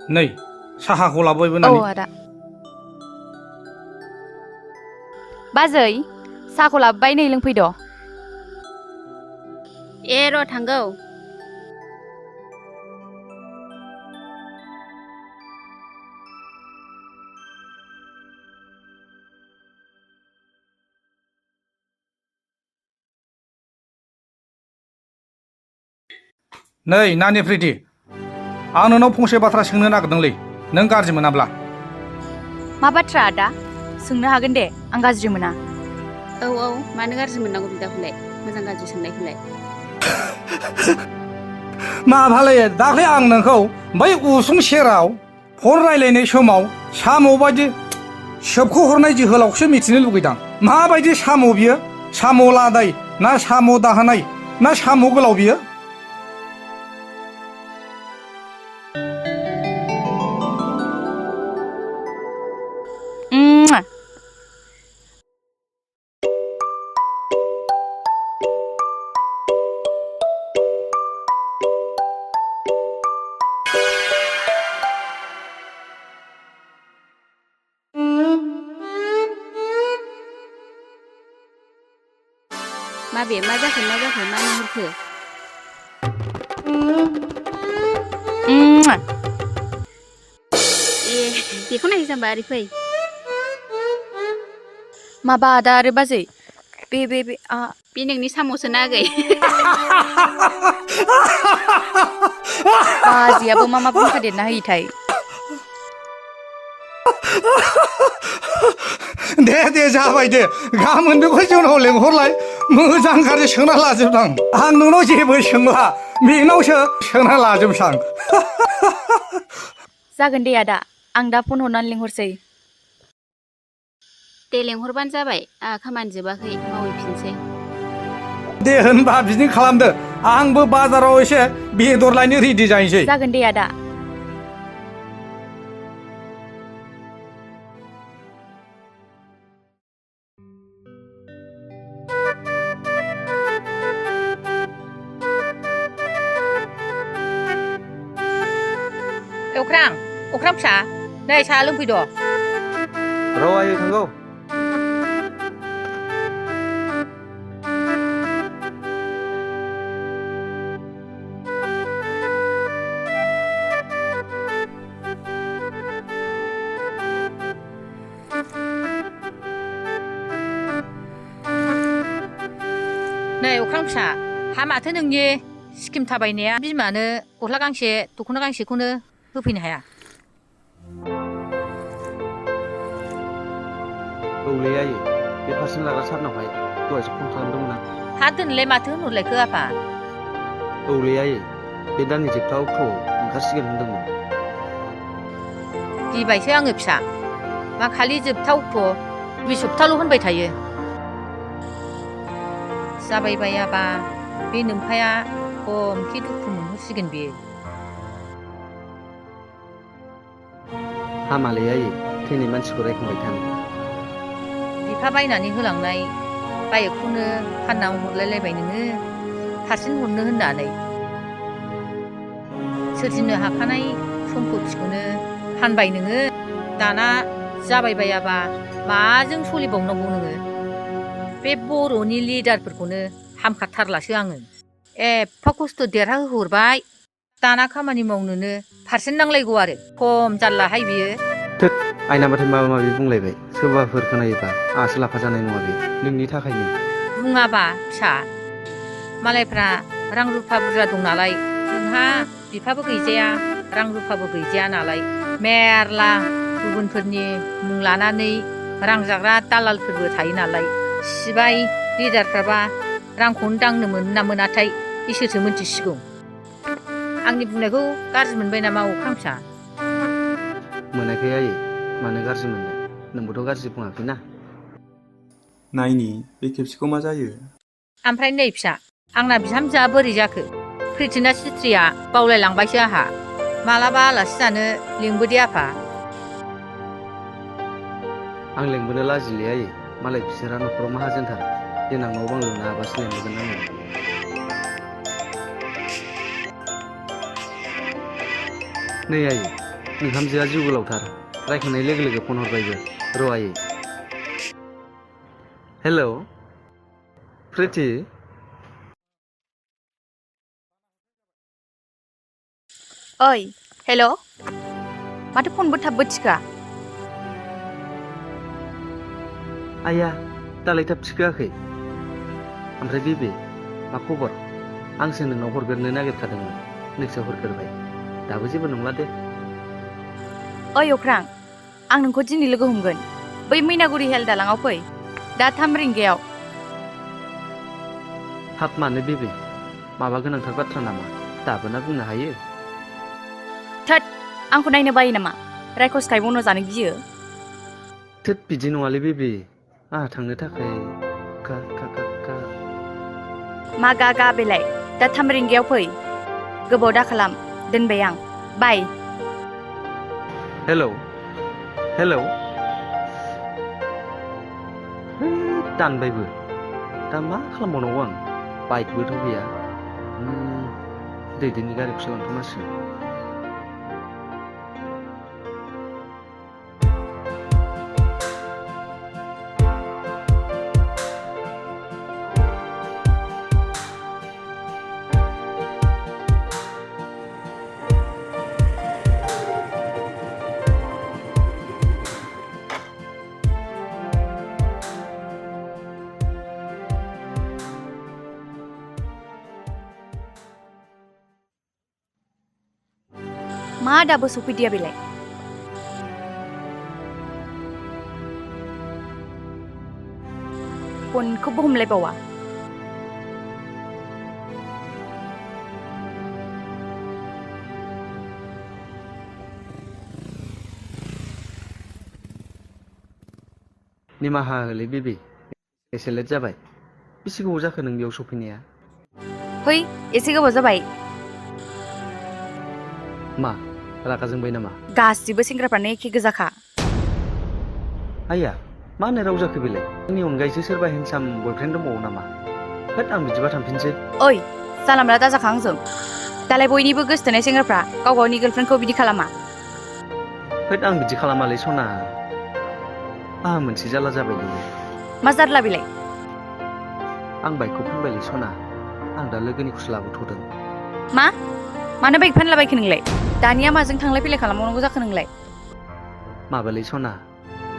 नै साहाखौ लाबोबायबो औ नानि आदा बाजै साहाखौ लाबोबाय नै लोंफैद' ए र' थांगौ नै नानि प्रिति आं नोंनाव फंसे बाथ्रा सोंनो नागिरदोंलै नों गाज्रि मोनाब्ला मा बाथ्रा आदा सोंनो हागोन दे आं गाज्रि मोना औ मानो गाज्रि मोननांगौ बिदाखौलाय मोजां गाज्रि सोंनायखौलाय माबालै दाख्लै आं नोंखौ बै उसुं सेराव फन रायलायनाय समाव साम' बायदि सोबख'हरनाय जोहोलावखौसो मिथिनो लुगैदां माबायदि साम' बियो साम' लादाय ना साम' दाहोनाय ना साम' गोलाव बियो माबे मा जाखो मानो हरखो ए बेखौ नायनो जाम्बा ओरै फै माबा आदा आरो बाजै बे बे नोंनि साम'सो ना आगै बाजैयाबो मा बुंफादेरना होयोथाय दे जाबाय दे गाबोन बेखौ जोंनाव लेंहरलाय मोजां गाज्रि सोंना लाजोबदां आं नोंनाव जेबो सोंला बेनावसो सोंना लाजोबसां जागोन दे आदा आं दा फन हरनानै लिंहरसै दे लेंहरबानो जाबाय आंहा खामानि जोबाखै मावहैफिनसै दे होनबा बिदिनो खालामदो आंबो बाजाराव एसे बेदर लायनो रेडि जाहैसै जागोन दे आदा अख्रां फिसा नै साहा लोंफैद' र' आयै थांगौ नै अख्रां फिसा हा माथो नोंनि सिकिम थाबायनाया बिमानो गस्ला गांसे दख'ना गांसेखौनो होफैनो हाया औलै आयै बे पार्सेल लाग्रा सारनावहाय दहायसो फन खालामदोंमोन आं हा दोननोलाय माथो होनहरलायखो आफा औलै आयै बे दाननि जोबथा अक्ट'आव ओंखारसिगोन होनदोंमोन गिबायसो आङो फिसा मा खालि जोबथा अक्ट' बे सप्ताल' होनबाय थायो जाबायबायाबा बे नोमफाया खमखि दुखु मोनहरसिगोन बियो हामालै आयै थैनाय मानसिखौ रायखांबाय थानो बिफा बायनानै होलांनाय बाइकखौनो फाननानै हरलायलायबाय नोङो पारसेन्ट हरनो होननानै सोरजिनो हाखानाय सम्पथिखौनो फानबाय नोङो दाना जाबायबायाबा माजों सोलिबावनांगौ नोङो बे बर'नि लिडारफोरखौनो हामखाथारलासो आङो एफा खस्थ' देरहाहोहरबाय दाना खामानि मावनोनो पारसेन्ट नांलायगौ आरो खम जारलाहाय बियो थोद आइनामाथाय माबा माबि बुंलायबाय सोरबाफोर खोनायोबा आंहासो लाफा जानाय नङा बे नोंनि थाखायनो बुङाबा फिसा मालायफ्रा रां रुफा बुरजा दं नालाय नोंहा बिफाबो गैजाया रां रुफाबो गैजाया नालाय मेरला गुबुनफोरनि मुं लानानै रां जाग्रा दालालफोरबो थायो नालाय सिबाय लिडारफ्राबा रांखौनो दांनो मोनो ना मोनाथाय इसोरसो मिन्थिसिगौ आंनि बुंनायखौ गाज्रि मोनबाय नामा अख्रां फिसा मोनाखै आयै मानो गाज्रि मोननो नोंबोथ' गाज्रि बुङाखैना नायनि बे खेबसेखौ मा जायो ओमफ्राय नै फिसा आंना बिहामजोआ बोरै जाखो प्रिथिना सिथ्रिया बावलायलांबायसो आंहा मालाबा आलासि जानो लिंबोदे आफा आं लेंबोनो लाजिलै आयै मालाय बिसोरहा न'खराव माहाजोनथार देनां न' बां लुनो हाबासो लेंबोगोन आङो नै आयै नोंहामजोआ जिउ गोलावथार रायखांनाय लोगो लोगो फन हरबायबो र' आयै हेलौ प्रिति ओइ हेल' माथो फनबो थाबबो थिखा आया दालाय थाब थिखोआखै ओमफ्राय बेबे मा खबर आंसो नोंनाव हरग्रोनो नागिरखादोंमोन नोंसो हरग्रोबाय दाबो जेबो नंला दे ओइ अख्रां आं नोंखौ दिनै लोगो हमगोन बै मैनागुरि हेल दालाङाव फै दा 3 रिंगायाव हाब मानो बेबे माबा गोनांथार बाथ्रा नामा दाबो ना बुंनो हायो थोद आंखौ नायनो बायो नामा रायखस थाइबावनो जानो गियो थोद बिदि नङालै बेबे आंहा थांनो थाखाय मा गा बेलाय दा 3 रिंगायाव फै गोबाव दा खालाम दोनबाय आं बाय हेलौ दानबायबो दा मा खालामबावनांगौ आं बाइकबोथ' गैया दैदेननि गारिखौसो लांथ'नांसिगोन मा दाबो सफैदिया बेलाय फनखौबो हमलायबावा निमाहा होलै बेबे एसे लेट जाबाय बेसे गोबाव जाखो नों बेयाव सफैनाया फै एसे गोबाव जाबाय मा रागा जोंबाय नामा गासिबो सेंग्राफ्रानो एखे गोजाखा आइया मा होनो राव जाखो बेलाय आंनि अनगायैसो सोरबा हेन्डसाम बयफ्रेन्ड दंबावो नामा होद आं बिदिबा थांफिनसै ओइ जालामला दाजाखा आंजों दालाय बयनिबो गोसथोनाय सेंग्राफ्रा गाव गावनि गार्लफ्रेन्डखौ बिदि खालामा होद आं बिदि खालामालै सना आंहा मोनसे जारला जाबायलै मा जारला बेलाय आं बाइकखौ फानबायलै सना आं दा लोगोनिखौसो लाबोथ'दों मानो बाइक फानलाबायखो नोंलाय दानिया माजों थांलाय फैलाय खालामबावनांगौ जाखो नोंलाय माबालै सना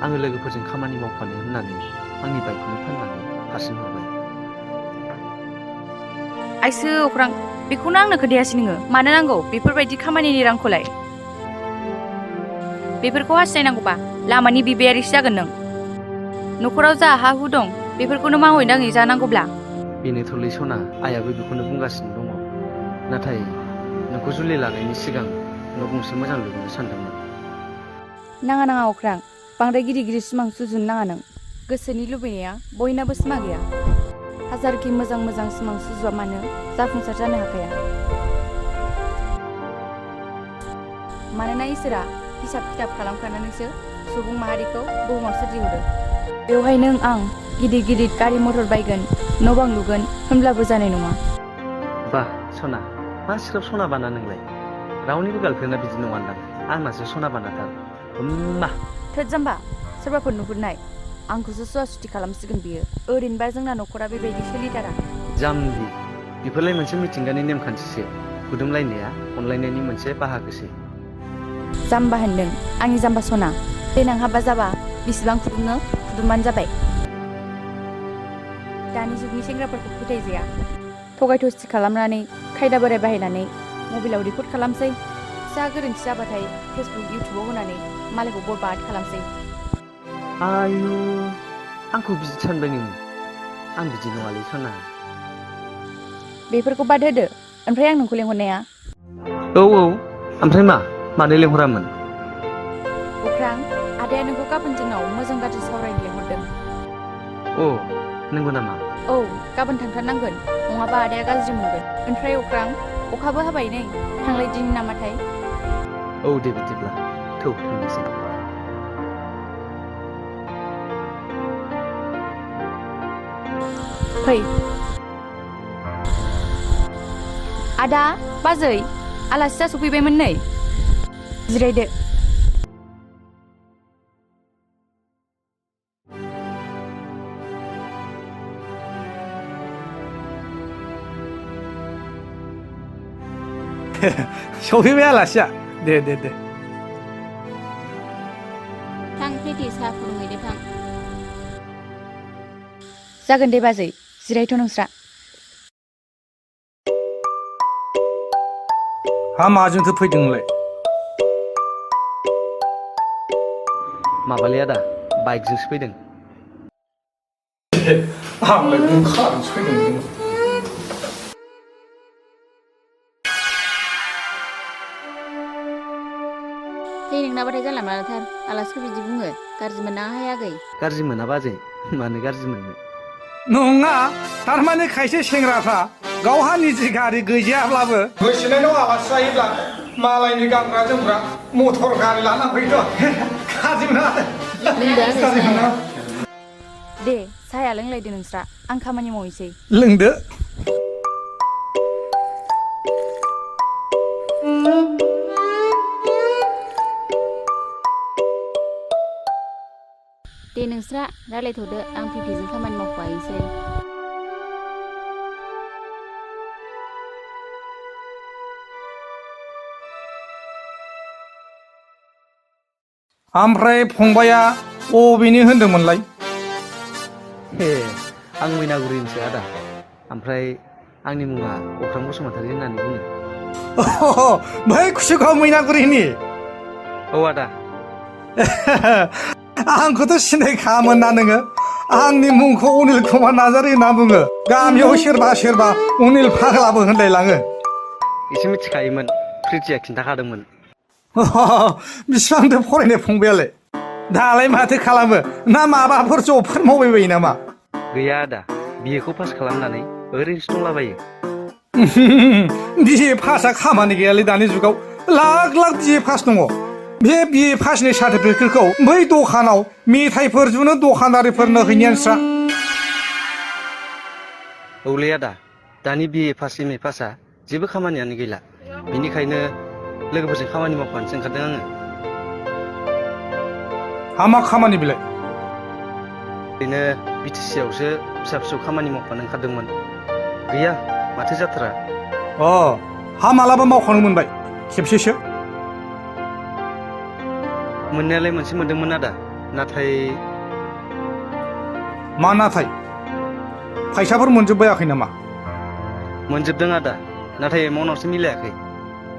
आङो लोगोफोरजों खामानि मावफानो होननानै आंनि बाइकखौनो फाननानै हारसिं हरबाय आइसो अख्रां बेखौनो आंनो खोन्थायासै नोङो मानो नांगौ बेफोरबायदि खामानिनि रांखौलाय बेफोरखौ हास्थायनांगौबा लामानि बिबायारिसो जागोन नों न'खराव जा हा हु दं बेफोरखौनो मावै दाङै जानांगौब्ला बेनोथ'लै सना आइयाबो बेखौनो बुंगासिनो दङ नाथाय नोंखौ जुलि लानायनि सिगां न' गंसे मोजां लुनो सानदोंमोन नाङा अख्रां बांद्राय गिदिर सिमां सुजुनो नाङा नों गोसोनि लुबैनाया बयनाबो सिमा गैया हाजारखि मोजां सिमां सुजुआ मानो जाफुंसार जानो हाखाया मानोना इसोरा हिसाब खिथाब खालामखानानैसो सुबुं माहारिखौ बुहुमाव सोरजिहोदों बेवहाय नों आं गिदिर गारि मटर बायगोन न' बां लुगोन होनब्लाबो जानाय नङा बा सना मा सिराप सना बाना नोंलाय रावनिबो गार्लफ्रेन्डआ बिदि नङादां आंनासो सना बानाथार मा थोद जाम्बा सोरबाफोर नुहुरनाय आंखौसो सुवा सुथि खालामसिगोन बियो ओरैनोबा जोंना न'खरा बेबायदि सोलिथारा जाम्बि बेफोरलाय मोनसे मिथिंगानि नेमखान्थिसो खुदुमलायनाया अनलायनायनि मोनसे बाहागोसो जाम्बा होनदों आंनि जाम्बा सना देनां हाबा जाबा बिसिबां खुदुमबानो जाबाय दानि जुगनि सेंग्राफोरखौ फोथायजाया थगाय थसि खालामनानै खायदा बोराय बाहायनानै मबाइलाव रेकर्ड खालामसै फिसा गोरोन्थि जाबाथाय फेसबुक इउटुबाव होनानै मालायखौ बरबाद खालामसै आयु आंखौ बिदि सानबाय नोङो आं बिदि नङालै सना बेफोरखौ बाद होदो ओमफ्राय आं नोंखौ लेंहरनाया औ ओमफ्राय मानो लेंहरामोन अख्रां आदाया नोंखौ गाबोन जोंनाव मोजां गाज्रि सावरायनो लेंहरदों अ नंगौ नामा औ गाबोन थांथारनांगोन नङाबा आदाया गाज्रि मोनगोन ओमफ्राय अख्रां अखाबो हाबाय नै थांलायदिनि नामाथाय औ दे बिदिब्ला थौ थांनोसै फै आदा बाजै आलासिया सफैबायमोन नै जिरायदो सफैबाय आलासिया दे दे दे थां प्रिति साहा फुदुंहैदो थां जागोन दे बाजै जिरायथ' नोंस्रा हा माजोंथो फैदों नोंलाय माबालै आदा बाइकजोंसो फैदों आंलाय नों खारनोसो फैदों थै नोंनाबाथाय जानला मानलाथार आलासिखौ बिदि बुङो गाज्रि मोननाङाहाय आगै गाज्रि मोना बाजै मानो गाज्रि मोननो नङा थारमाने खायसे सेंग्राफ्रा गावहा निजि गारि गैजायाब्लाबो गोसोनायाव आलासि जायोब्ला मालायनि गानग्रा जोमग्रा मटर गारि लाना फैथ' गाज्रि मोना लोंदो आगै गाज्रि मोना दे साहाया लोंलायदो नोंस्रा आं खामानि मावहैसै लोंदो दे नोंस्रा रायलायथ'दो आं प्रितिजों खामानि मावफाहैसै ओमफ्राय फंबाया अबेनि होनदोंमोनलाय हे आं मैनागुरिनिसो आदा ओमफ्राय आंनि मुङा अख्रां बसुमतारी होननानै बुङो बै खुसिगाव मैनागुरिनि औ आदा आंखौथ' सिनायखामोन ना नोङो आंनि मुंखौ अनिल कुमार नार्जारी होनना बुङो गामियाव सोरबा सोरबा अनिल फाग्लाबो होनलायलाङो एसे मिथिखायोमोन प्रितिया खिन्थाखादोंमोन बेसिबांथो फरायनाय फंबायालाय दालाय माथो खालामो ना माबाफोर जबफोर मावबाय बायो नामा गैया आदा बिएखौ पास खालामनानै ओरैनोसो दंलाबायो बिए पासआ खामानि गैयालै दानि जुगाव लाख लाख बिए पास दङ बे बिए पासनि सार्टिफिकेटखौ बै दखानाव मेथाइफोर जुनो दखानदारिफोरनो हैनायानो स्रा औलै आदा दानि बिए पास एम ए पासआ जेबो खामानियानो गैला बेनिखायनो लोगोफोरजों खामानि मावफानोसो ओंखारदों आङो मा खामानि बिलाय ओरैनो बिटिसि आवसो फिसा फिसौ खामानि मावफानो ओंखारदोंमोन गैया माथो जाथारा हा मालाबा मावखांनो मोनबाय खेबसेसो मोननायालाय मोनसे मोनदोंमोन आदा नाथाय मा नाथाय फैसाफोर मोनजोबबायाखै नामा मोनजोबदों आदा नाथाय एमाउन्टआवसो मिलायाखै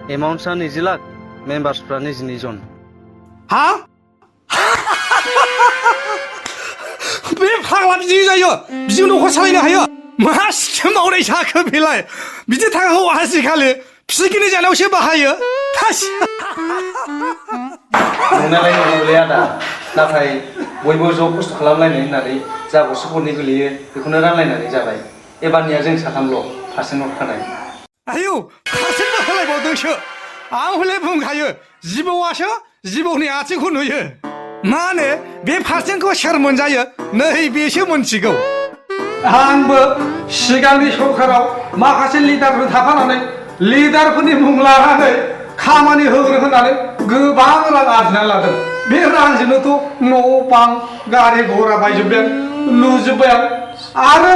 एमाउन्टआ 20 लाख मेम्बार्सफ्रा 22 जन हा बे फाग्ला बिदि जायो बिजों न'खर सालायनो हायो मा सिस्टेम मावनाय जाखो बेलाय बिदि थाखाखौ आजिखालि फिसिगिरि जानायावसो बाहायो नोंनालाय नंगौलै आदा नाथाय बयबो ज' खस्थ' खालामलायनाय होननानै जा गरसे गरनै गोलैयो बेखौनो रानलायनानै जाबाय एबारनिया जों साथामल' पारसेन्ट हरखानाय आयौ पारसेन्टबो होलायबावदोंसो आं हले बुंखायो जिबौआसो जिबौनि आथिंखौ नुयो मा होनो बे पारसेन्टखौ सोर मोनजायो नै बेसो मोनथिगौ आंबो सिगांनि सरखाराव माखासे लिडारफोर थाफानानै लिडारफोरनि मुं लानानै खामानि होग्रो होनानै गोबां रां आरजिना लादों बे रांजोंनोथ' न' बां गारि घरा बायजोब्बाय लुजोब्बाय आरो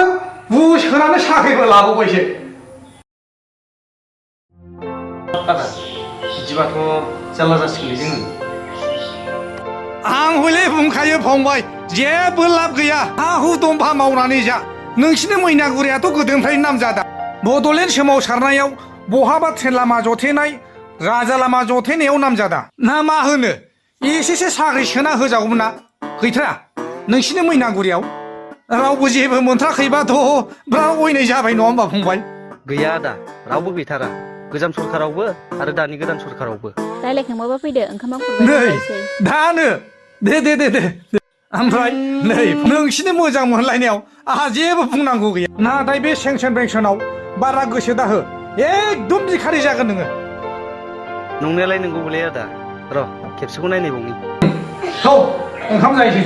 बुसोनानै साख्रिबो लाबावबायसो आदा बिदिबाथ' जारला जासिगोनलै जोङो आं हले बुंखायो फंबाय जेबो लाब गैया हा हु दंफा मावनानै जा नोंसिनि मैनागुरियाथ' गोदोनिफ्रायनो नामजादा बड'लेण्ड सोमावसारनायाव बहाबा ट्रेन लामा जथेनाय राजा लामा जथेनायाव नामजादा ना मा होनो एसेसो साख्रि सोना होजागौमोन ना गैथारा नोंसिनि मैनागुरियाव रावबो जेबो मोनथाराखैबाथ' बिराद अयनाय जाबाय नङा होमबा फंबाय गैया आदा रावबो गैथारा गोजाम सरखारावबो आरो दानि गोदान सरखारावबो रायलायखांबाबा फैदो ओंखामा नै खुरबाय दानो दे ओमफ्राय नै नोंसिनि मोजां मोनलायनायाव आंहा जेबो बुंनांगौ गैया नाथाय बे सेंसन बेंसनाव बारा गोसो दाहो एकदम बिखारि जागोन नोङो नंनायालाय नंगौलै आदा र' खेबसेखौ नायनायबावनि औ ओंखाम जाहैसै